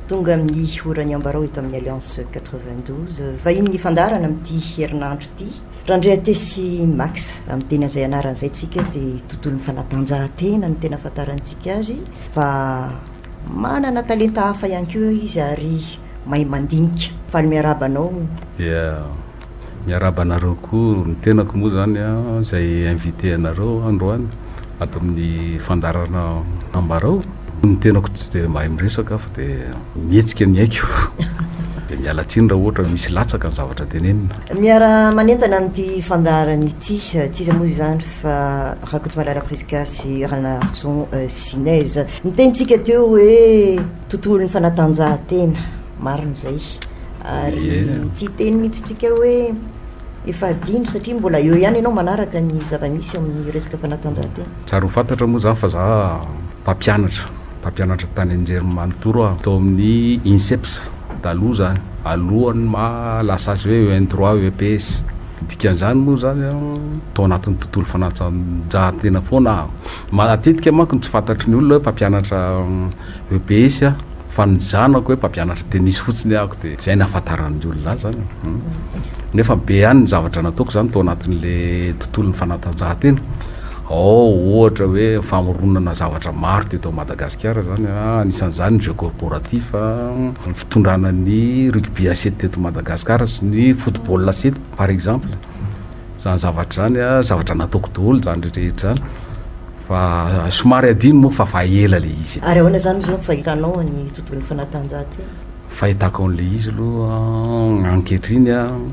Tonga amin'ny oran'ny ambarao eto amin'ny Alliance 92. Vahiny ny fandaharana amin'ity herinandro ity, Randriantefy Max. Raha miteny an'izay anarana izay tsika dia tontolon'ny fanatanjahantena no tena ahafantarantsika azy fa manana talenta hafa ihany koa izy ary mahay mandinika. Faly miarahaba anao. Dia miarahaba anareo koa, ny tenako moa izany izay invité anareo androany ato amin'ny fandaharana Ambarao. Ny tenako tsy dia mahay miresaka fa dia mihetsika ny aiko. Dia miala tsiny raha ohatra misy latsaka ny zavatra tenenina. Miara-manentana amin'ity fandaharana ity, tsy iza moa izany fa Rakotomalala Prisca sy Ranarison Sinez. Nitenintsika teo hoe tontolon'ny fanatanjahantena, marina izay. Ary tsy hiteny mihitsy tsika hoe efa adino satria mbola eo ihany ianao manaraka ny zava-misy eo amin'ny resaka fanatanjahantena. Tsara ho fantatra moa izany fa za mpampianatra, mpampianatra tany anjerimanontolo aho, tao amin'ny INSEPS taloha izany, alohan'ny maha lasa azy hoe EN3 EPS. Ny dikan'izany moa izany tao anatin'ny tontolo fanatanjahantena foana aho. Matetika manko ny tsy fantatry ny olona hoe mpampianatra EPS aho. Fa ny zanako hoe mpampianatra tennis fotsiny ahako dia izay no ahafantaran'ny olona ahy zany e. Nefa be ihany ny zavatra nataoko zany tao anatin'le tontolon'ny fanatanjahantena. Ao ohatra hoe famoronana zavatra maro teto Madagasikara zany, anisan'izany ny jeu corporatif, ny fitondrana ny rugby à sept teto Madagasikara sy ny football à sept par exemple. Zany zavatra zany, zavatra nataoko daholo zany rehetrarehetra zany. Fa somary adino moa fa fa ela le izy. Ary ahoana izany izao ny fahitanao ny tontolon'ny fanatanjahantena? Fahitako an'le izy aloha ankehitriny an,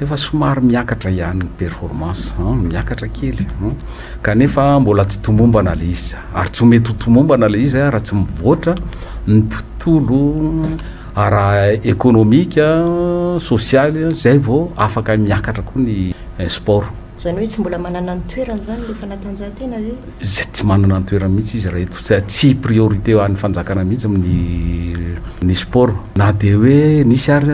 efa somary miakatra ihany ny performance an, miakatra kely an, kanefa mbola tsy tomombana le izy, ary tsy ho mety ho tomombana le izy raha tsy mivoatra ny tontolo ara-ekonomika, sosialy, zay vao afaka miakatra koa ny sport. Izany hoe tsy mbola manana ny toerany izany ilay fanatanjahantena ve? Izay tsy manana ny toerany mihitsy izy raha eto, tsy priorité ho an'ny fanjakana mihitsy ny ny sport. Na dia hoe nisy ary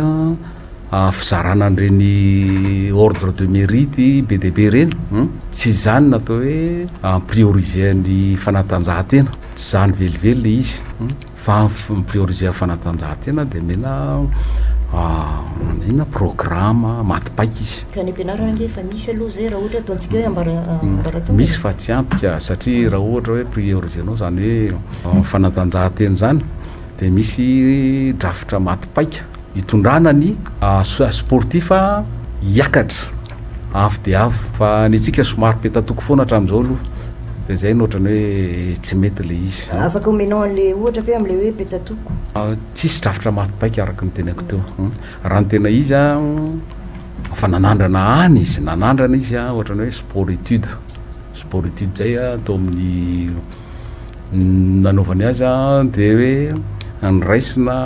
fizarana an'ireny ordre de mérite be dia be ireny, tsy izany no atao hoe mi-prioriser ny fanatanjahantena, tsy izany velively ilay izy. Fa mi-prioriser fanatanjahantena dia omena inona programme maty paika izy. Ka any am-pianarana ange efa misy aloha izay raha ohatra ataontsika hoe ambaratonga. Misy fa tsy ampy ka, satria raha ohatra hoe prioriser-nao izany hoe fanatanjahantena izany dia misy drafitra maty paika hitondrana ny sportif hiakatra avo dia avo fa ny antsika somary petatoko foana hatramin'izao aloha dia izay no ohatran'ny hoe tsy mety ilay izy. Afaka omenao an'ilay ohatra ve amin'ilay hoe petatoko? Tsisy drafitra maty paika araka ny teneniko teo. Raha ny tena izy an, efa nanandrana any izy, nanandrana izy an, ohatran'ny hoe sport étude, sport étude zay an, tao amin'ny nanaovany azy an, dia hoe noraisina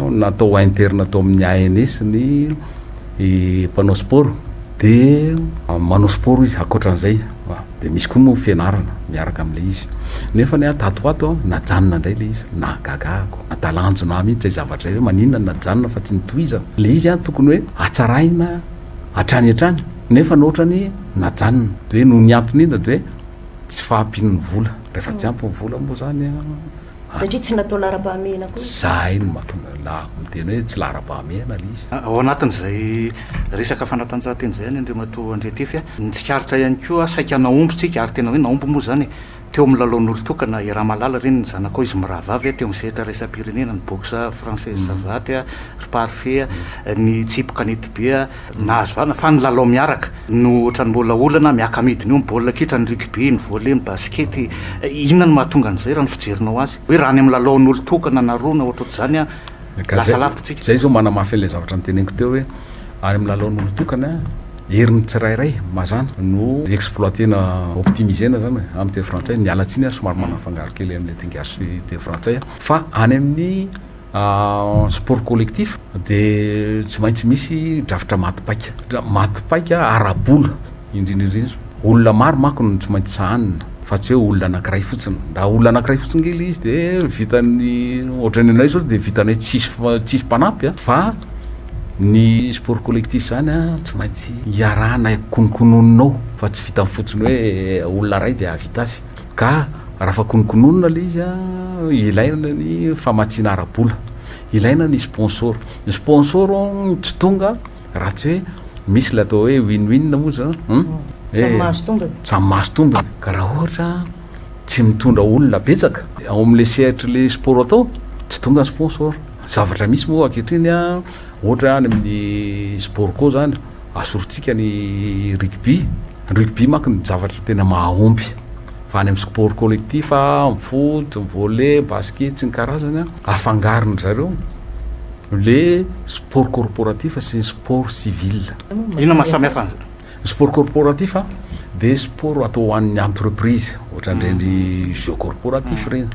natao interne tao amin'ny ANS ny mpanao sport de manao sport izy ankoatran'izay de misy koa moa fianarana miaraka amin'ilay izy nefa ny ahy tato ho ato najanona indray ilay izy nahagaga ahako natalanjona ahy mihitsy izay zavatra izay hoe maninona no najanona fa tsy nitohizana ilay izy an tokony hoe hatsaraina hatrany hatrany nefa ny ohatrany najanona de hoe noho ny antony inona de hoe tsy fahampian'ny vola rehefa tsy ampy ny vola moa zany an Satria tsy natao laharam-pahamehana koa izy. Zahay no mahatonga la miteny hoe tsy laharam-pahamehana ilay izy. Ao anatin'izay resaka fanatanjahantena izay ihany Andriamatoa Andriantefy, ny tsikaritra ihany koa saika nahomby tsika ary tena hoe nahomby moa izany e, teo amin'ny lalaon'olon-tokana i Ramalala ireny ny zanakao izy mirahavavy teo amin'ny sehatra iraisam-pirenena, ny boxe française savate, ry Parfait, ny tsipy kanetibe, Nahazo vahana fa ny lalao miaraka no ohatran'ny mbola olana, miaka-midina eo ny baolina kitra, ny rugby, ny volley, ny basikety. Inona no mahatonga an'izay raha ny fijerinao azy? Hoe raha any amin'ny lalaon'olon-tokana na roa na ohatrohatr'izany an, lasa lavitra tsika. Zay zao manamafy an'ilay zavatra noteneniko teo hoe any amin'ny lalaon'olon-tokana, herin'ny tsirairay mazàna no exploiter-na, optimiser-na zany e, amin'ny teny frantsay, miala tsiny aho somary manafangaro kely amin'ilay teny gasy sy teny frantsay aho, fa any amin'ny Sport collectif dia tsy maintsy misy drafitra maty paika, maty paika ara-bola indrindra indrindra. Olona maro manko no tsy maintsy sahanina fa tsy hoe olona anankiray fotsiny. Raha olona anankiray fotsiny nge ilay izy dia vitan'ny ohatran'ny anay zao dia vitanay tsisy tsisy mpanampy a, fa ny sport collectif zany a tsy maintsy iarahana kononkononina ao fa tsy vitan'ny fotsiny hoe olona iray dia hahavita azy. Ka. Raha fa kononkononina le izy a, ilaina ny famatsiana ara-bola, ilaina ny sponsor. Ny sponsor tsy tonga raha tsy hoe misy le atao hoe win-win moa zany hum. Samy mahazo tombony. Samy mahazo tombony. Ka raha ohatra tsy mitondra olona betsaka ao amin'le sehatry le sport atao, tsy tonga ny sponsor. Zavatra misy moa ankehitriny a, ohatra any amin'ny sport co zany, asorintsika ny rugby, ny rugby manko ny zavatra tena mahomby fa any amin'ny sport collectif, ny foot, ny volley, basket sy ny karazany a, afangaron-dry zareo le sport corporatif sy ny sport civil. Inona maha samy hafa an'izany? Ny sport corporatif dia sport atao ho an'ny entreprise, ohatran'ireny jeux corporatif ireny.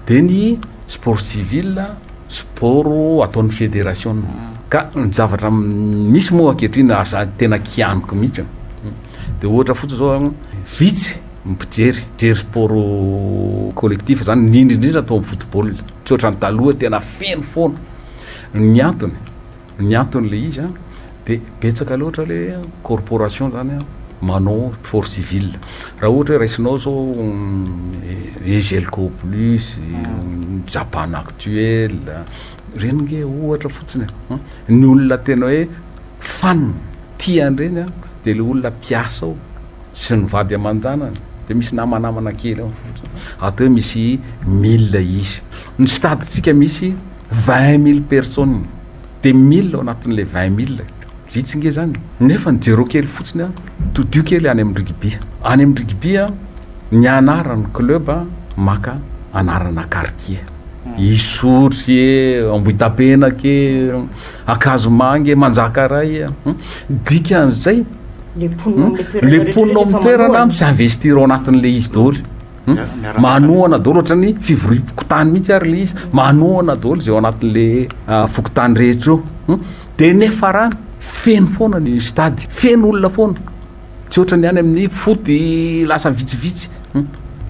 Dia ny sport civil, sport ataon'ny federation. Ka ny zavatra misy moa ankehitriny ary za tena kianiko mihitsy, dia ohatra fotsiny zao vitsy ny mpijery, mpijery sport collectif zany, indrindra indrindra atao amin'ny football, tsy ohatran'ny taloha tena feno foana. Ny antony, Ny anton'le izy an, de betsaka loatra le corporation zany an manao sport civil. Raha ohatra hoe raisinao zao Egelco plus, Japan actuel, reny nge ohatra fotsiny e, ny olona tena hoe fan tia an'ireny an de le olona mpiasa ao sy ny vady aman-janany, de misy namanamana kely ao fotsiny, atao hoe misy mille isa. Ny stade-tsika misy 20 000 personnes, de mille ao anatin'le 20 000, vitsy nge zany, nefa ny jereo kely fotsiny an, todio kely any amin'ny rugby, any amin'ny rugby an, ny anaran'ny club maka anarana quartier, Isotry e, Ambohitapenaka e, Ankazomanga e, Manjakaray e, dikan'izay Le mponina ao amin'ilay toerana le mponina ao amin'ny toerana mi-s'investir ao anatin'le izy daholo. Manohana daholo ohatran'ny fivoriam-pokontany mihitsy ary le izy, manohana daholo izay ao anatin'le fokontany rehetra eo. De nefa rany feno foana ny stade, feno olona foana, tsy ohatran'ny any amin'ny foot lasa vitsivitsy.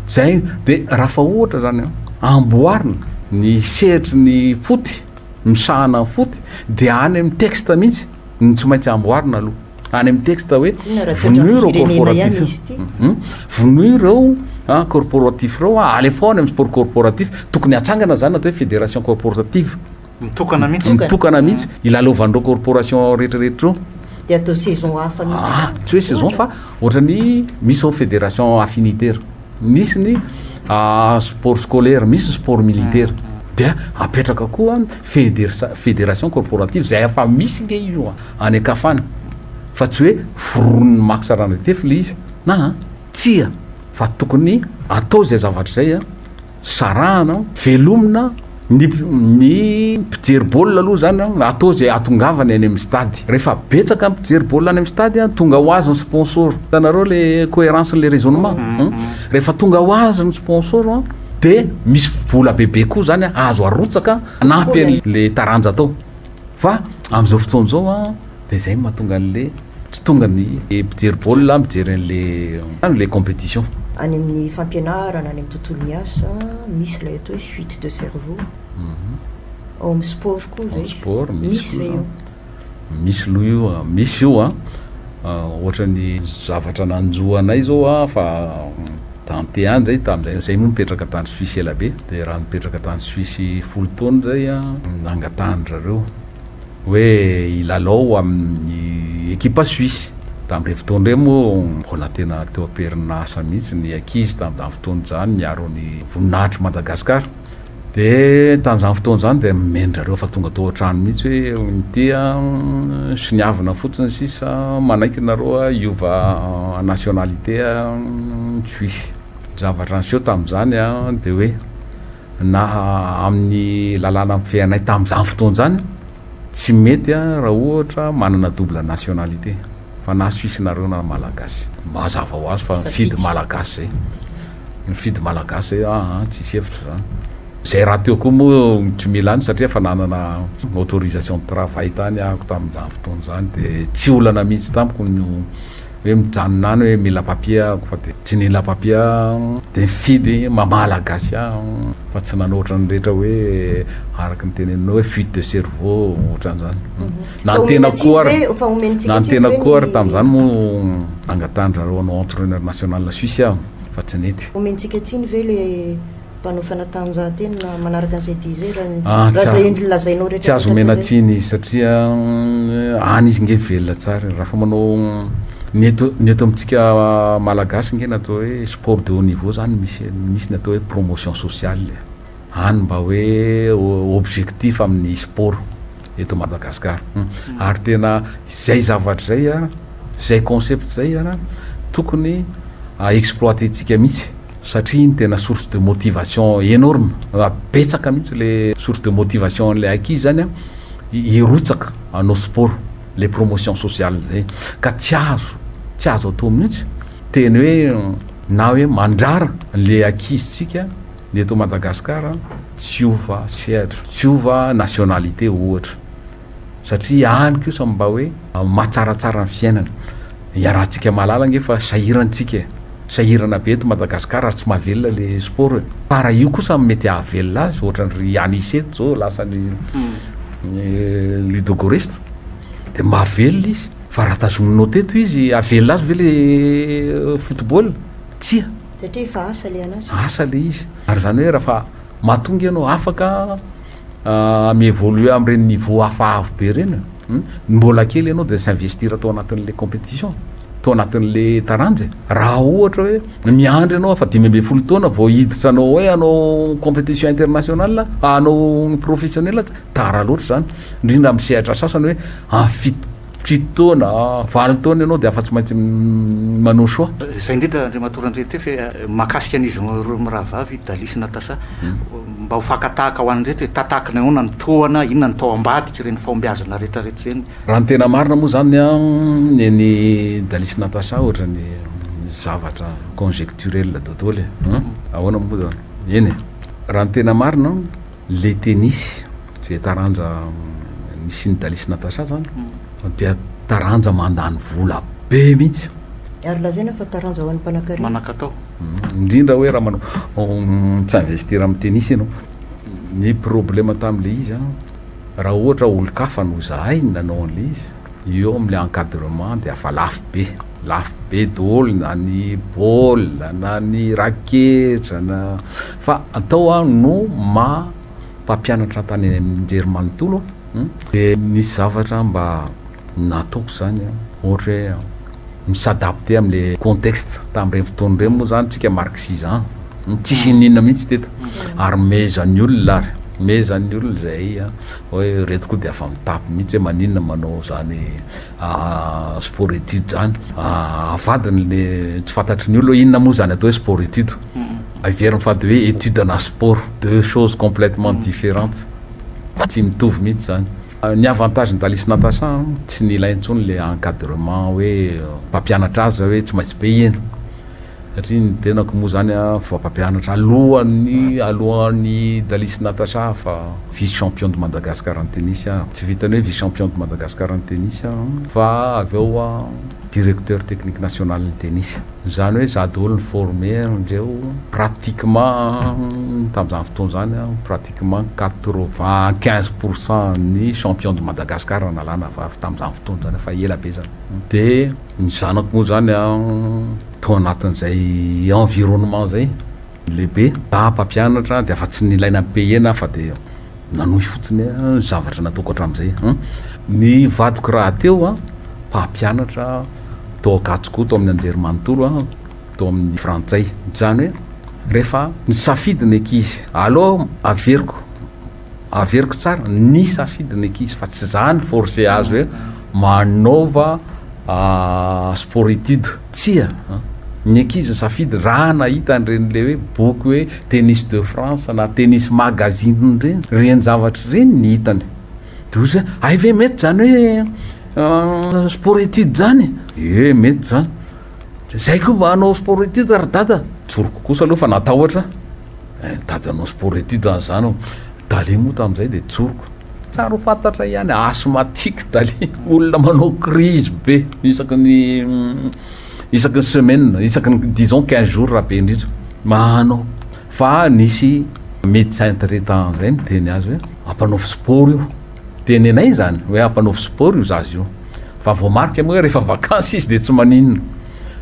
Zay de raha fa ohatra zany an, amboarina ny sehatry ny foot, misahana ny foot, de any amin'ny texte mihitsy no tsy maintsy amboarina aloha. Any amin'ny texte hoe vonoy ireo corporatif io, vonoy ireo corporatif ireo, alefao any amin'ny sport corporatif, tokony hatsangana zany atao hoe fédération corporative. Mitokana mihitsy. Mitokana mihitsy, ilalaovan'ireo corporation rehetrarehetra ireo. Dia atao saison hafa mihitsy. Ah, tsy hoe saison fa ohatran'ny misy zao fédération affinitaire, misy ny sport scolaire, misy ny sport militaire. Dia apetraka koa ny fédération corporative izay efa misy nge io any an-kafa any fa tsy hoe foronin'i Max Randriantefy le izy na tsia fa tokony atao izay zavatra izay a, sarahana, velomina ny ny mpijery baolina aloha zany a, atao izay hahatongavany any amin'ny stade, rehefa betsaka ny mpijery baolina any amin'ny stade a, tonga ho azy ny sponsor, hitanareo le cohérence le raisonnement, rehefa tonga ho azy ny sponsor a, de misy vola bebe koa zany azo arotsaka hanampy an'le taranja atao. Fa amin'izao fotoana izao an, dia izay no mahatonga an'le tsy tonga ny mpijery baolina mijery an'le an'le compétition. Any amin'ny fampianarana, any amin'ny tontolon'ny asa, misy ilay atao hoe fuite de cerveau. Ao amin'ny sport koa ve? Ao sport misy Misy ve koa io? Misy aloha io an, misy io an, ohatran'ny zavatra nanjo anay izao an, fa Dante any zay tamin'izay, zay moa nipetraka tany Suisse ela be, dia raha nipetraka tany Suisse 10 taona zay an, nangatahan-dry zareo hoe hilalao amin'ny ekipa Suisse. Tamin'ireny fotoana ireny moa mbola tena teo am-perinasa mihitsy ny ankizy tamin'izany fotoana izany miaro ny voninahitr'i Madagasikara. Dia tamin'izany fotoana izany dia nomen-dry zareo fa tonga tao an-trano mihitsy hoe ity an, soniavina fotsiny sisa, manaiky nareo an hiova nationalité suisse. Ny zavatra niseho tamin'izany an dia hoe na amin'ny lalàna mifehy anay tamin'izany fotoana izany, tsy mety raha ohatra manana double nationalité fa na suisse nareo na malagasy. Mazava ho azy fa mifidy malagasy zay. Mifidy malagasy zay aa tsisy hevitra zany. Zay rahateo koa moa tsy mila any satria efa nanana autorisation de travail tany ahako tamin'izany fotoana izany de tsy olana mihitsy tamiko ny hoe mijanona any hoe mila papier ahako fa de tsy nila papier aho de nifidy maha malagasy ahy fa tsy nanao ohatran'ny rehetra hoe araka ny teneninao hoe fuite de cerveau ohatran'izany. Na ny tena koa ary na ny tena koa ary tamin'izany moa nangatahan-dry zareo hanao entraineur national suisse aho. Fa tsy nety. Omentsika tsiny ve le mpanao fanatanjahantena manaraka an'izay dia izay raha ny ah, raha izay lazainao rehetra. Tsy azo omena tsiny izy satria any izy nge velona tsara raha fa manao ny eto ny eto amintsika malagasy nge natao hoe sport de haut niveau zany misy misy ny atao hoe promotion sociale any mba hoe objectif amin'ny sport eto Madagascar ary tena izay zavatra izay a izay concept izay a tokony exploiter-tsika mihitsy satria iny tena source de motivation énorme, betsaka mihitsy le source de motivation an'le ankizy zany a hirotsaka hanao sport, le promotion sociale zay ka tsy azo tsy azo atao mihitsy teny hoe na hoe mandrara an'le ankizintsika ny eto Madagascar tsy hiova sehatra, tsy hiova nationalité ohatra. Satria any kosa mba hoe mahatsaratsara ny fiainana. Iarahantsika mahalala ange fa sahirana tsika e. Sahirana be eto Madagascar ary tsy mahavelona le sport e. Fa raha io kosa mety hahavelona azy ohatran'ny ry Anicet zao lasa ny Ludogorets de mahavelona izy. Fa raha tazominao teto izy hahavelona azy ve le football? Tsia. Satria efa asa le anazy. Asa le izy. Ary zany hoe raha fa mahatonga ianao afaka mi-evoluer amin'ireny niveau hafa avo be ireny, mbola kely ianao dia s'investir tao anatin'le compétition, tao anatin'le taranja e. Raha ohatra hoe miandry ianao afa 15 taona vao hiditra hanao hoe hanao compétition internationale, hanao professionnel, tara loatra izany, indrindra amin'ny sehatra sasany hoe amin'ny fito 7 taona, 8 taona ianao dia afa tsy maintsy manao choix. Izay indrindra Andriamatoa Randriantefy e, mahakasika an'izy roa mirahavavy, Dali sy Natacha, mba ho fakan-tahaka ho an'ny rehetra e, tahatahaky ny ahoana ny tohana, inona ny tao ambadika ireny fahombiazana rehetra rehetra ireny. Raha ny tena marina moa izany an, ny an'i Dali sy Natacha ohatran'ny zavatra conjecturel daholo e, ahoana moa izany, eny e, raha ny tena marina an, Le tennis, izay taranja nisian'i Dali sy Natacha zany, dia taranja mandany vola be mihitsy. Ary lazaina fa taranja ho an'ny mpanankarena. Manan-katao. Indrindra hoe raha manao tsy investir amin'ny tennis ianao. Ny problème tamin'ilay izy an, raha ohatra olon-kafa noho izahay no nanao an'ilay izy, eo amin'ilay encadrement dia efa lafo be, lafo be daholo na ny baolina na ny raketra na fa atao aho no maha mpampianatra tany anjerimanontolo dia nisy zavatra mba nataoko zany ohatra hoe mi-s'adapter am'le contexte tamin'ireny fotoana ireny moa zany tsika marxisant tsisy n'inona mihitsy teto ary mehezan'ny olona ary mehezan'ny olona zay Hoe reto koa dia afa mitapy mihitsy hoe maninona manao zany sport étude zany. Avadiny le tsy fantatry ny olona hoe inona moa zany atao hoe sport étude. Heveriny fa de hoe étude na sport, deux choses complètement différentes. Tsy mitovy mihitsy zany. Ny avantage ny Dali sy Natacha tsy nila intsony le encadrement hoe mpampianatra azy hoe tsy maintsy payena. Satria ny tenako moa zany a fa mpampianatra alohan'ny alohan'i Dali sy Natacha fa vice champion de Madagascar en tennis aho. Tsy vitan'ny hoe vice champion de Madagascar en tennis aho fa avy eo aho directeur technique national ny tennis. Izany hoe za daholo ny former andreo pratiquement tamin'izany fotoana izany aho pratiquement 95 pour cent ny champion de Madagascar nalana avy tamin'izany fotoana izany fa ela be zany. De ny zanako moa zany an tao anatin'izay environnement zay lehibe, za mpampianatra de afa tsy nilaina payer-na fa de nanohy fotsiny ny zavatra nataoko hatramin'izay an. Ny vadiko rahateo an mpampianatra tao Ankatso koa tao amin'ny anjerimanontolo an, tao amin'ny frantsay, zany hoe rehefa nisafidy ny ankizy, aleo averiko Averiko tsara, nisafidy ny ankizy fa tsy za ni-forcer azy hoe manaova sport étude, tsia an! Ny ankizy nisafidy raha nahita an'ireny le hoe boky hoe tennis de France na tennis magazine ireny, ireny zavatra ireny ny hitany, de hoy izy hoe hay ve mety zany hoe sport étude zany? Ie mety zany, de zay koa mba hanao sport étude ry dada, tsoriko kosa aloha fa natahotra aho. Eh, nitady hanao sport étude aho zany aho. Dali moa tamin'izay dia tsoriko. Tsara ho fantatra ihany, asthmatique Dali, olona manao crise be isaky ny isaky ny semaine, isaky ny disons 15 jours raha be indrindra. Manao. Fa nisy médecin traitant zay niteny azy hoe ampanaovy sport io. Tenenay izany hoe ampanaovy sport io zaza io. Fa voamarika moa hoe rehefa vacances izy dia tsy maninona.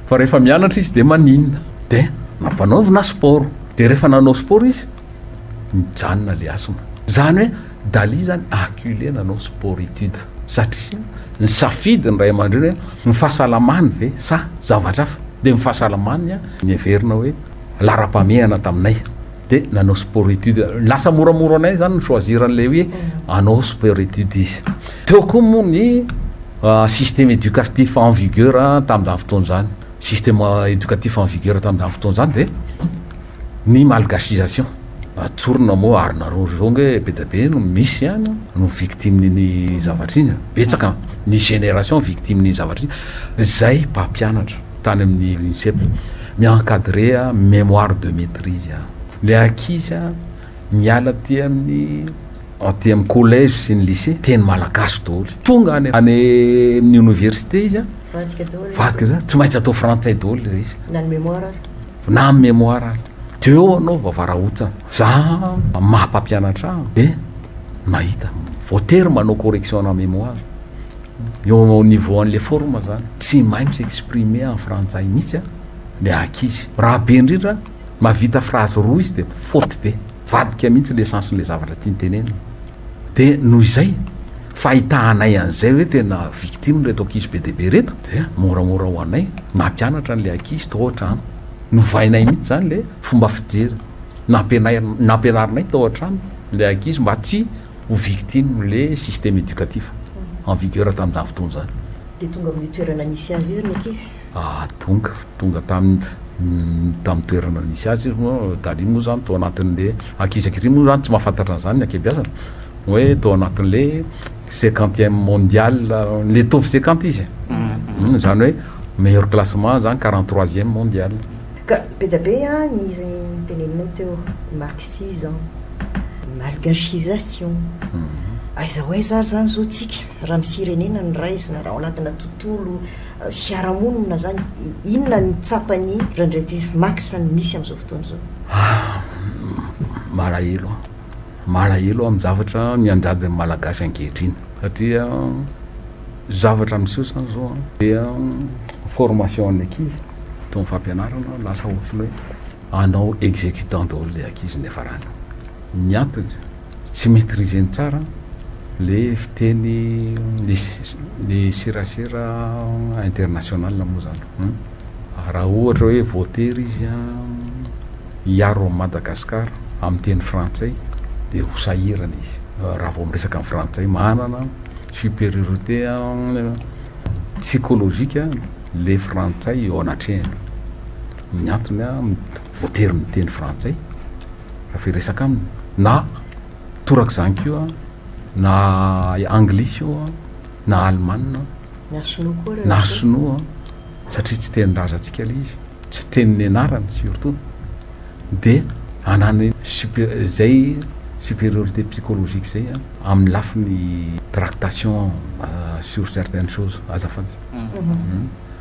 Fa rehefa mianatra izy dia maninona. Dia. Nampanaovina sport. De rehefa nanao sport izy, nijanona le asthme. Zany hoe Dali zany acculé nanao sport étude satria nisafidy ny ray aman-dreny hoe ny fahasalamany ve sa zavatra hafa. De ny fahasalamany niheverina hoe laharam-pahamehana taminay. De nanao sport étude. Lasa moramora anay zany ny choisir an'le hoe hanao sport étude izy. Teo koa moa ny système éducatif en vigueur tamin'izany fotoana izany. Système éducatif en vigueur tamin'izany fotoana izany dia ny malgachisation. Tsorina moa ary nareo zao nge be dia be no misy an no victime-n'iny zavatra iny. Betsaka ny génération victime-n'iny zavatra iny. Zay mpampianatra tany amin'ny INSEP mi-encadrer mémoire de maitrise. Le ankizy miala aty amin'ny Aty amin'ny collège sy ny lycée, teny malagasy daholo. Tonga any any amin'ny université izy an, Vadika daholo. Vadika zany, tsy maintsy atao frantsay daholo ilay izy. Na ny mémoire ary. Na ny mémoire ary. Teo anao vao varahontsana. Za maha mpampianatra ahy dia mahita, voatery manao correction ana mémoire. Eo au niveau an'le forme zany, tsy mahay mi s'exprimer en frantsay mihitsy an, le ankizy. Raha be indrindra, mahavita phrase roa izy dia faute be. Vadika mihitsy le sens n'le zavatra tiany tenenina. De noho izay, fahitahanay an'izay hoe tena victime reto ankizy be dia be reto dia moramora ho anay nampianatra an'le ankizy tao an-trano. Novainay mihitsy zany le fomba fijery. Nampianay nampianarinay tao an-trano le ankizy mba tsy ho victime le système éducatif en vigueur tamin'izany fotoana izany. Dia tonga amin'io toerana nisy azy io ny ankizy? Ah, tonga, tonga tamin'ny tamin'ny toerana nisy azy izy moa, Dali moa zany tao anatin'le ankizy ankehitriny moa zany tsy mahafantatra an'izany ny ankebiazana, hoe tao anatin'le cinquantième mondial, le top cinquante izy e, mm-hmm. zany hoe meilleur classement zany 43e mondial. Ka be dia be an ny teneninao teo, marxisme, malgachisation, mm-hmm. aiza ho aiza ary zany zao tsika raha ny firenena no raisina, raha ao anatina tontolo fiarahamonina zany, inona ny tsapan'i Randriatify Max ny misy amin'izao fotoana izao? Malahelo aho, malahelo aho amin'ny zavatra mianjady amin'ny Malagasy ankehitriny satria zavatra miseho zany zao an, dia formation an'ny ankizy tao amin'ny fampianarana lasa ohatran'ny hoe hanao executant daholo ilay ankizy niafarany. Ny antony, tsy maitriser-ny tsara le fiteny le le serasera international moa zany hum, raha ohatra hoe voatery izy an hiaro an'i Madagascar amin'ny teny frantsay de ho sahirana izy raha vao miresaka amin'ny frantsay, manana supériorité psychologique le frantsay eo anatrehany, ny antony an voatery miteny frantsay raha firesaka aminy na Torak'izany koa na anglisy io na alemana Na sinoa koa na sinoa satria tsy tenin-drazantsika ilay izy, tsy teny nianarana surtout dia ananany super zay supériorité psychologique zay amin'ny lafiny tractation sur certaines choses azafady.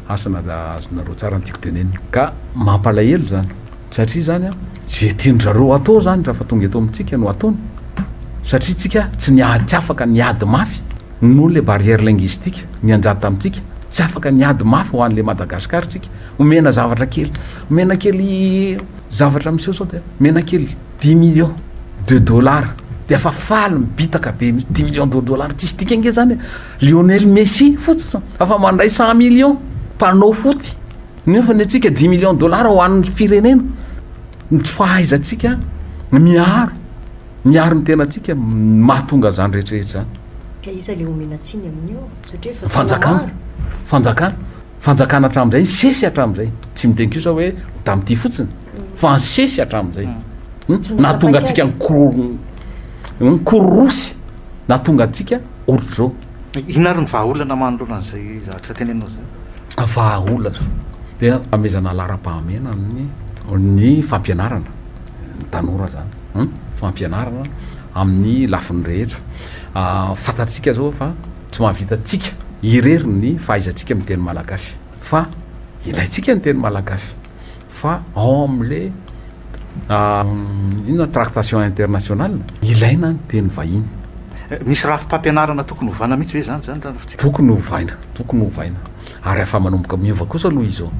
Asa na azonareo tsara ny tiako tenenina ka mampalahelo zany. Satria zany an, ze tian-dry zareo atao zany raha fa tonga eto amintsika no ataony, satria tsika tsy niady tsy afaka niady mafy noho le barrière linguistique nianjady tamintsika, tsy afaka niady mafy ho an'le Madagascar tsika, omena zavatra kely, omena kely zavatra miseho zao de omena kely dix millions de dollars de efa faly mibitaka be mihitsy, dix millions de dollars tsisy dikany nge zany e, Lionel Messi fotsiny afa mandray cent millions mpanao foot. Nefa ny antsika dix millions dollars ho an'ny firenena, ny tsy fahaizantsika miaro, miaro ny tenantsika mahatonga an'izany rehetra rehetra izany. Ka iza le omena tsiny amin'io? Satria efa Fanjakana, fanjakana, fanjakana hatramin'izay, nisesy hatramin'izay. Tsy miteny kosa hoe tamin'ity fotsiny, fa nisesy hatramin'izay. Tsy Nahatonga antsika notapahina. nikororosy, nahatonga antsika ohatr'izao. Inona ary ny vahaolana manoloana an'izay zavatra teneninao izay? Vahaolana dia fanomezana laharam-pahamehana ny ny fampianarana ny tanora zany an, fampianarana amin'ny lafiny rehetra. Fantatsika zao fa tsy mahavita antsika irery ny fahaizantsika miteny malagasy fa ilaintsika ny teny malagasy. Fa ao amin'le inona tractation internationale, ilaina ny teny vahiny. Misy rafi-pampianarana tokony hovana mihitsy ve izany izany raha ny fitsipika? Tokony hovaina, tokony hovaina. Ary efa manomboka miova kosa aloha izy io.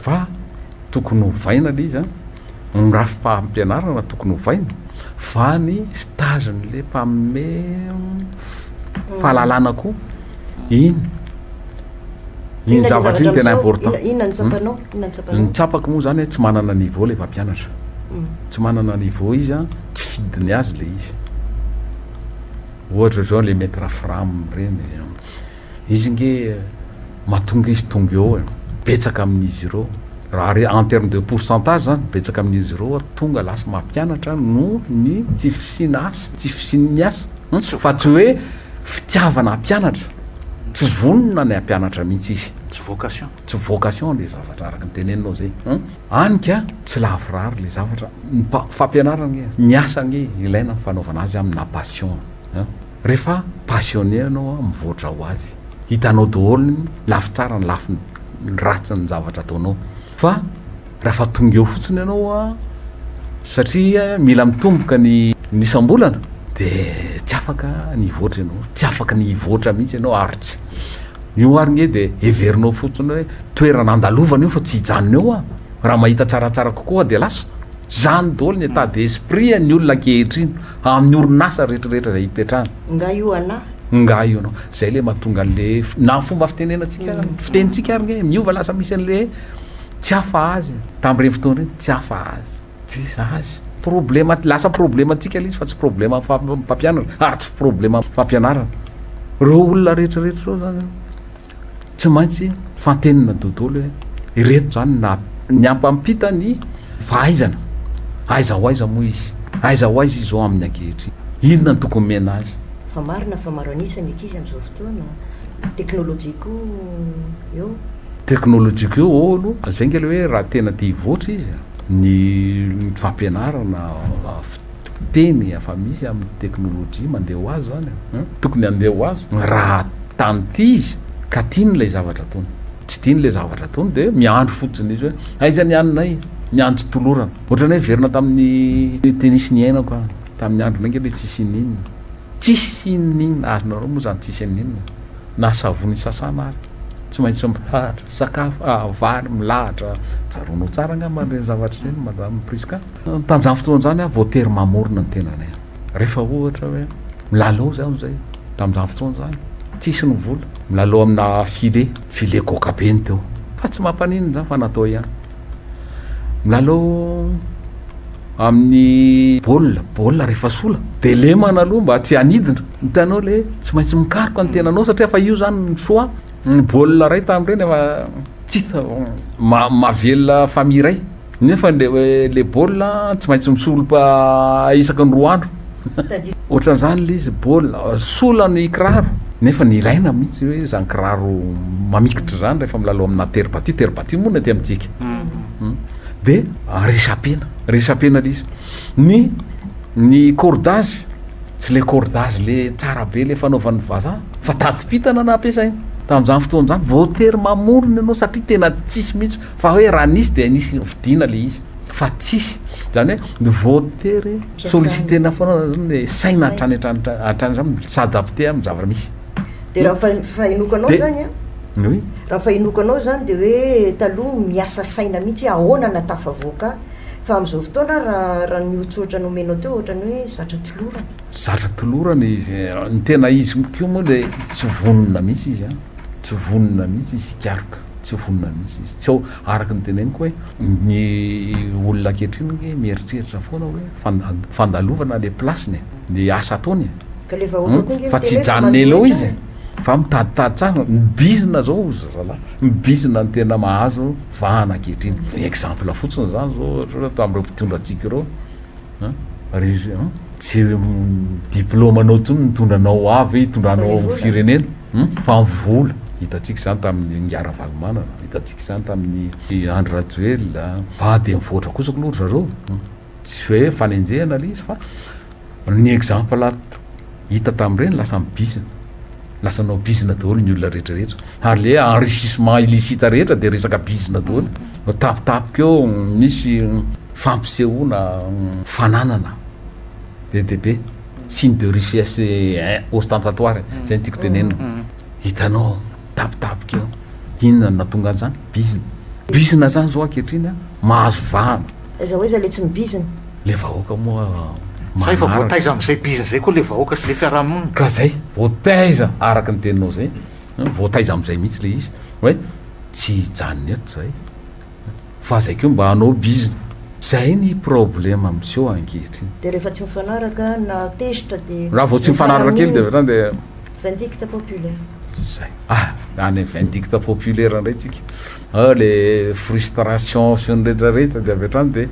Fa. Tokony hovaina le izy an, ny rafi-pampianarana tokony hovaina fa ny stage-n'le mpanome fahalalana koa iny, iny zavatra iny tena important. Inona ny tsapanao? Inona ny tsapanao? Ny tsapako moa zany tsy manana niveau le mpampianatra, tsy manana niveau izy an, tsy fidiny azy le izy. Ohatra zao le maître Fram reny, Izy nge mahatonga izy tonga eo e, betsaka amin'izy ireo raha re en terme de pourcentage zany betsaka amin'izy ireo tonga lasa mampianatra noho ny tsy fisiana asa, tsy fisian'ny asa fa tsy hoe fitiavana hampianatra, tsy vonona ny hampianatra mihitsy izy. Tsy vocation. Tsy vocation le zavatra araka ny teneninao zay hany ka tsy lavorary le zavatra, ny fampianarana nge, ny asa nge ilaina ny fanaovana azy amina passion. Rehefa passionné ianao an, mivoatra ho azy. Hitanao daholo ny lafy tsara, ny lafiny ratsin'ny zavatra ataonao. Fa raha tonga eo fotsiny ianao an, satria mila mitomboka ny isam-bolana, dia tsy afaka ny hivoatra ianao. Tsy afaka ny hivoatra mihitsy ianao ary tsy, io ary nge dia heverinao fotsiny hoe toerana andalovana io fa tsy hijanona eo aho. Raha mahita tsaratsara kokoa aho dia lasa. Zany daholo ny état d'esprit an'ny olona ankehitriny amin'ny orinasa rehetra rehetra izay ipetrahana. Nga io anah. Nga io anao. Zay le mahatonga an'le na ny fomba fitenenantsika mm. fitenintsika ary nge miova lasa misy an'le tsy hafa azy tamin'ireny fotoana ireny tsy hafa azy. Tsy azy. Problema lasa problema antsika le izy fa tsy problema mpampianatra ary tsy problema fampianarana. Reo olona rehetra rehetra reo zany Tsy maintsy fantenina dodolo hoe ireto zany na ny ampampita ny fahaizana, aiza ho aiza moa izy, aiza ho aiza izy zao amin'ny ankehitriny, inona no tokony omena azy. Fa marina fa maro an'isa ny ankizy amin'izao fotoana, teknolojia koa eo. Teknolojia koa eo aloha, zay nge le hoe raha tena te hivoatra izy, ny fampianarana Teny efa misy amin'ny teknolojia mandeha ho azy zany e. Tokony handeha ho azy raha tanty izy ka tiany ilay zavatra ataony. Tsy tiany ilay zavatra ataony dia miandry fotsiny izy hoe aiza ny haninay? Miandry tolorana. Ohatran'ny hoe miverina tamin'ny tennis niainako aho. Tamin'ny andronay ange ilay tsisy ininona. Tsisy ininona, azonareo moa izany tsisy ininona. Na savony sasana ary tsy maintsy milahatra, sakafo, vary milahatra. Tsaroanao tsara angamba ireny zavatra ireny madame Prisca. Tamin'izany fotoana izany aho voatery mamorona ny tenanay. Rehefa ohatra hoe milalao zaho izay, tamin'izany fotoana izany, tsisy ny vola, milalao amina filet, filet goaka be ny teo, fa tsy mampaninona izany fa natao ihany. Milalao amin'ny baolina, baolina rehefa sola de lemana aloha mba tsy hanidina, hitanao le tsy maintsy mikaroka ny tenanao satria fa io zany ny choix, ny baolina iray tamin'ireny efa tsy hita, mahavelona famille iray. Nefa le le baolina tsy maintsy misolo isaky ny roa andro. Ohatran'izany le izy baolina, sola ny kiraro nefa ny ilaina mihitsy hoe izany kiraro mamikitra izany rehefa milalao amina terre battue, terre battue moa ny aty amintsika. De resapena, resapena le izy. Ny ny cordage, tsy le cordage le tsara be le fanaovan'ny vazaha fa tadim-pintana no ampiasaina. Tamin'izany fotoana izany voatery mamorona ianao satria tena tsisy mihitsy. Fa hoe raha nisy dia nisy novidiana le izy fa tsisy, zany hoe voatery solliciter-na foana zany le saina hatrany hatrany hatrany hatrany mi-s'adapter amin'ny zavatra misy. De raha ny fahenoako anao zany an, oui, raha ny fahenoako anao zany de hoe taloha miasa saina mihitsy hoe ahoana no ahatafavoaka ahy, fa amin'izao fotoana raha raha ny ohatsohatra nomenao teo ohatran'ny hoe zatra tolorana. Zatra tolorana izy, ny tena izy koa moa le tsy vonona mihitsy izy an, tsy vonona mihitsy izy hikaroka. Tsy vonona mihitsy izy. Tsy ao, araka ny teneniko hoe ny olona ankehitriny ange mieritreritra foana hoe fandalovana le place-ny e, ny asa ataony e. Ka le vahoaka koa ange Fa tsy miteny hoe fa hijanona ela eo manohitra izy e. e. Fa mitaditady tsara, ny bizina zao hozy zalahy, ny bizina no tena mahazo vahana ankehitriny. Exemple fotsiny zany zao ohatra hoe tamin'ireo mpitondra antsika ireo, An? Ry an? Tsy diplaomanao intsony no mitondra anao avy hitondranao ny firenena hum? Fa ny vola. Hitantsika izany tamin'ny Ingahy Ravalomanana, hitantsika izany tamin'ny Andry Rajoelina. Fa dia mivoatra kosa aloha ry zareo. Tsy hoe fanenjehana ilay izy fa ny exemple hita tamin'ireny lasa mibizina. Lasa nanao bizina daholo ny olona rehetra rehetra. Ary le enrichissement illicite rehetra dia resaka bizina daholo. Tapitapika eo misy fampisehoana fananana be dia be, signe de richesse ostentatoire, zay no tiako tenenina. Hitanao tapitapika eo, inona no nahatonga an'izany? Bizina. Bizina zany zao ankehitriny an. Mahazo vahana. Aiza ho aiza le tsy mibizina? Le vahoaka moa Sa efa manaraka. voataiza amin'izay bizina izay koa le vahoaka sy le fiarahamonina? Ka zay, voataiza araka ny teninao zay, voataiza amin'izay mihitsy le izy hoe tsy hijanona eto zay fa zay koa mba hanao bizina. Zay ny problema miseho ankehitriny. De rehefa tsy mifanaraka na tezitra de Raha vao tsy mifanaraka kely de avy hatrany de. Vindicte populaire. Zay. Ah, any vindicte populaire indray tsika. Ah, le frustration sy ny rehetra rehetra de avy hatrany de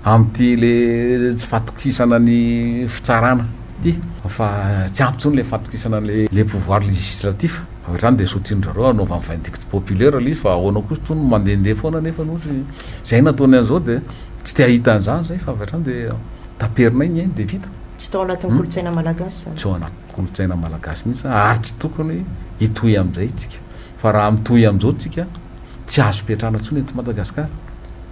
amin'ity le tsy fahatokisana ny fitsarana ty fa tsy ampy intsony le fahatokisana le le pouvoir législatif. Avy hatrany de sotian-dry zareo anaovany vindicte populaire le izy fa ahoana kosa itony mandehandeha foana nefa ohatra zay nataony an'izao de tsy te hahita an'izany zay fa avy hatrany de taperina iny e de vita. Tsy tao anatin'ny kolontsaina malagasy izany. Tsy ao anatin'ny kolontsaina malagasy mihitsy ary tsy tokony hitohy amin'izay isika fa raha mitohy amin'izao tsika tsy azo ipetrahana intsony eto Madagasikara.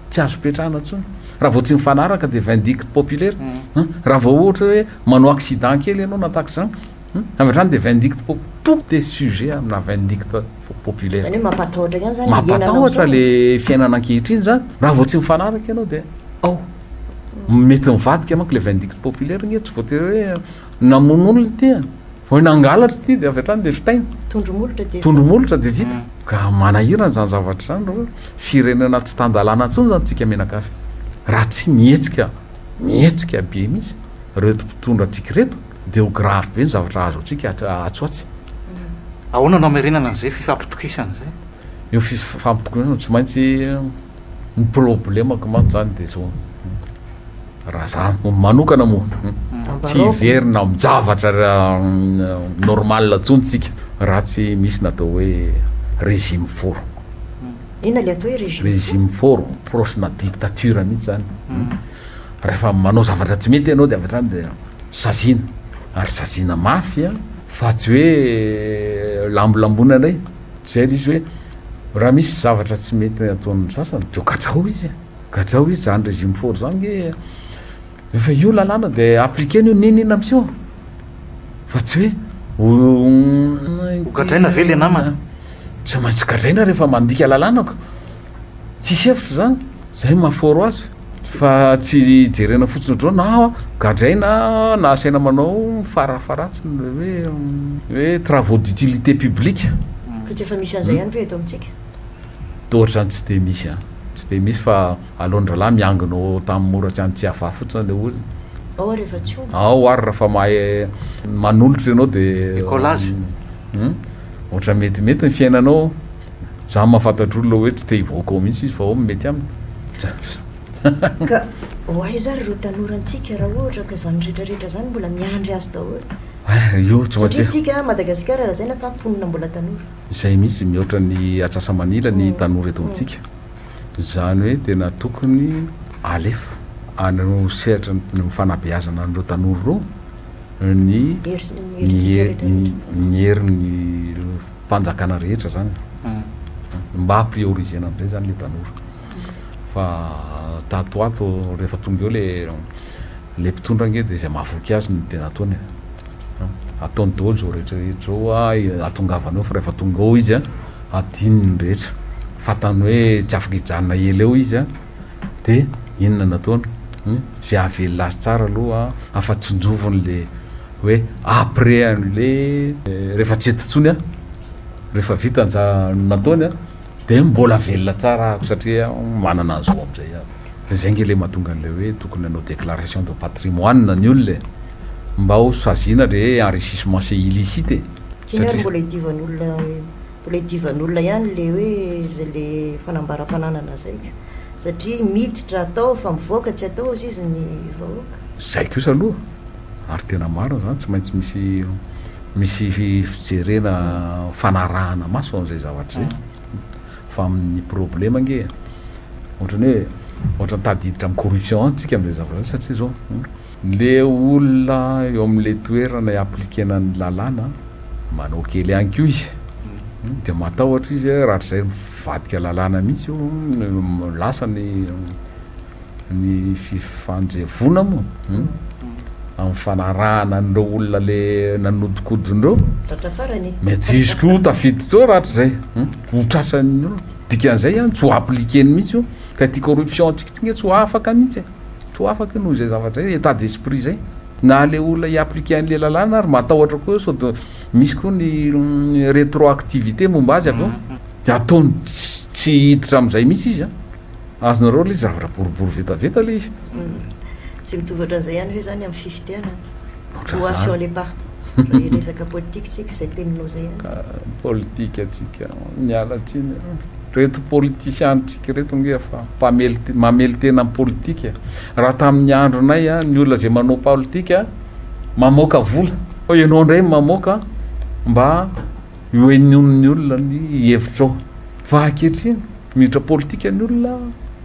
Tsy azo ipetrahana intsony. Raha vao tsy mifanaraka dia vindicte populaire. Raha vao ohatra hoe manao accident kely ianao na tahaka izany, avy hatrany dia vindicte po-, tout est sujet amina vindicte populaire. Izany hoe mampatahotra ihany izany ny iainana Mampatahotra amin'izao. le fiainana ankehitriny izany. Raha vao tsy mifanaraka ianao dia ao. Mety mivadika manko le vindicte populaire nge tsy voatery hoe namono olona ity a. Vao nangalatra ity dia avy hatrany dia vitaina. Tondro-molotra dia Tondro-molotra dia vita. Ka manahirana izany zavatra izany reo. Firenena tsy tan-dalàna intsony izany tsika mianakavy. Raha tsy mihetsika, mihetsika be mihitsy ireto mpitondra antsika ireto dia ho grave be ny zavatra hahazo antsika atsy ho atsy. Ahoana no hamerenana an'izay fifampitokisana izay? Io fifampitokisana tsy maintsy ny problemako manko zany dia zao. Raha za manokana moa tsy hiverina amin-javatra normal intsony tsika raha tsy misy ny atao hoe régime fort. Inona le atao hoe régime fort? Régime fort, proche-na dictature mihitsy zany. Rehefa manao zavatra tsy mety ianao dia avy hatrany dia saziana ary saziana mafy fa tsy hoe lambolamboina indray. Zay le izy hoe raha misy zavatra tsy mety ataon'ny sasany de gadrao izy e, gadrao izy, zany régime fort zany nge efa io lalàna de appliquer-na io n'inon'inona miseho fa tsy hoe Ho gadraina ve le namana? Tsy maintsy gadraina rehefa mandika lalàna ko. Tsisy hevitra zany, zay no maha fort azy fa tsy jerena fotsiny ohatr'izao na gadraina na asaina manao farafaharatsiny le hoe hoe travaux d'utilité publique. Ka tsy efa misy an'izay ihany ve eto amintsika? Toa ohatr'izany tsy de misy an, tsy de misy fa aleon'ny rahalahy miangona ao Antanimora tsy any Tsiafahy fotsiny le olona. Ao ary efa tsy omby. Ao ary raha fa mahay manolotra ianao de Écolage. Ohatra metimety ny fiainanao. Za mahafantatra olona hoe tsy te hivoaka ao mihitsy izy fa ao no mety aminy. Ka ho aiza ary ireo tanorantsika raha ohatra ka izany rehetra rehetra izany mbola miandry azy daholo? Eh, io tsy Satria tsika Madagasikara lazaina fa mponina mbola tanora. Izay mihitsy, mihoatra ny atsasa-manila ny tanora eto amintsika. Izany hoe tena tokony alefa any amin'ny sehatra ny fanabeazana an'ireo tanora ireo ny ny herin'ny mpanjakana rehetra zany mba prioriser-na amizay zany le tanora fa tato ato rehefa tonga eo le le mpitondra ange de zay mahavoky azy no tena ataony e ataony daholo zao rehetra rehetra zao a atongavana eo fa rehefa tonga ao izy a adinony ny rehetra fantany hoe tsy afaka hijanona ela eo izy a de inona no ataony zay hahavelona azy tsara aloha afa tsinjoviny le hoe après an'le rehefa tsy eto intsony aho, rehefa vita ny za- ny nataony an, de mbola velona tsara aho satria manana zo am'zay aho. Zay nge le mahatonga an'le hoe tokony hanao déclaration de patrimoine ny olona e, mba ho saziana le enrichissement c'est illicite e. K'iny ary mbola idivan'olona mbola idivan'olona ihany le hoe zay le fanambaram-pananana zay ka, satria miditra atao fa mivoaka tsy atao hozy izy ny vahoaka. Zay kosa aloha Ary tena marina zany, tsy maintsy misy misy fijerena fanarahana maso an'izay zavatra izay. Fa amin'ny problema ange ohatran'ny hoe ohatran'ny tady hiditra amin'ny corruption any tsika amin'izay zavatra izay satria zao le olona eo amin'le toerana hi-appliquer-na ny lalàna manao kely ihany koa izy de matahotra izy hoe rahatrizay mivadika lalàna mihitsy io lasa ny Ny fifanjevoana moa amin'ny fanarahana an'ireo olona le nanodikodina ireo, Tratra farany e. mety hisy koa ho tafiditra eo rahatrizay, ho tratran'ny olona. Dikan'izay an, tsy ho appliquer-ny mihitsy io. Ka ity corruption antsika ity nge tsy ho afaka mihitsy e. Tsy ho afaka io noho izay zavatra izay, état d'esprit izay. Na le olona hi-appliquer an'le lalàna ary matahotra koa sao de misy koa ny rétroactivité momba azy avy eo. De ataony tsy hiditra amin'izay mihitsy izy an. Azonareo le izy, zavatra boribory vetaveta le izy. Tsy mitovy ohatran'izay ihany ve zany amin'ny fifidianana? Loi sur les partis. Raha hiresaka politique tsika, izay teninao izay ihany. Politique tsika, miala tsiny. Reto politiciens tsika reto nge fa mpamely mamely tena am politika. Raha tamin'ny andronay ny olona izay manao politika mamoaka vola. Fa ianao indray mamoaka mba hohenoin'ny olona ny hevitrao. Fa ankehitriny miditra politika ny olona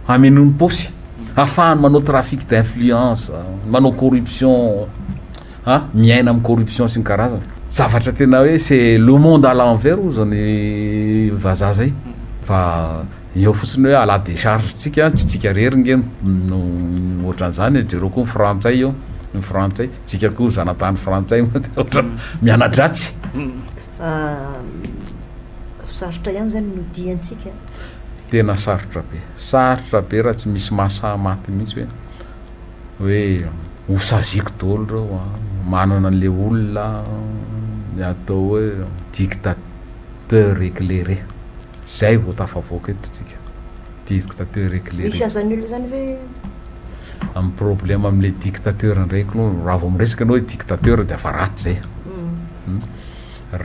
hamenoany paosy. Ahafahany manao trafic d'influence, manao corruption. a miaina amin'ny corruption sy ny karazany. Zavatra tena hoe c'est le monde à l'envers hozy ny vazaha zay fa eo fotsiny hoe à la décharge tsika tsy tsika rery nge no ohatran'izany e, jereo koa ny frantsay eo, ny frantsay, tsika koa zanatany frantsay moa de ohatra miana-dratsy. Fa sarotra ihany zany no diantsika. Tena sarotra be, sarotra be raha tsy misy mahasahy maty mihitsy hoe. Hoe ho saziako daholo ireo an, manana an'le olona ny atao hoe dictateur éclairé, zay vao tafavoaka eto tsika, dictateur éclairé. Misy an'izany olona izany ve? Amin'ny problème amin'le dictateur ndray k'lou, raha vao miresaka ianao hoe dictateur dia efa ratsy zay,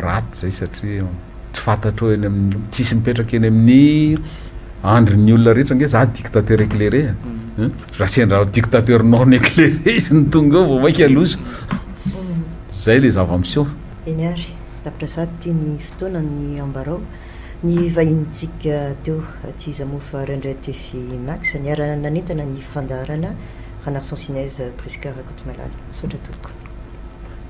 ratsy zay satria. Tsy fantatrao eny amin'ny, tsisy mipetraka eny amin'ny andrin'ny olona rehetra ange za dictateur éclairé a. Mm. Raha sendra dictateur non éclairé izy no tonga eo vao mainka loza. Mm. Zay le zava-miseho. Eny ary, tapitra sady ity ny fotoana ny ambarao. Ny vahinintsika teo, tsy iza moa fa Randriatefy Max, niara-nanentana ny fandaharana Ranarison Sinèse Prisca Rakotomalala. Misaotra tompoko.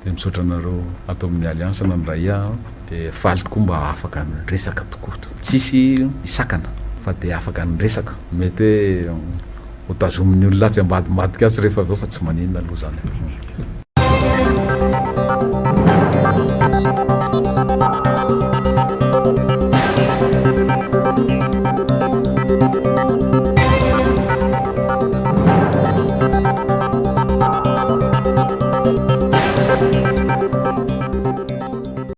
Dia misaotra anareo ato amin'ny Alliance nandray ahy. Dia faly tokoa mba afaka niresaka tokoa. Tsisy sakana fa dia afaka niresaka. Mety hoe ho tazomin'ny olona atsy ambadimbadika atsy rehefa avy eo fa tsy maninona aloha izany.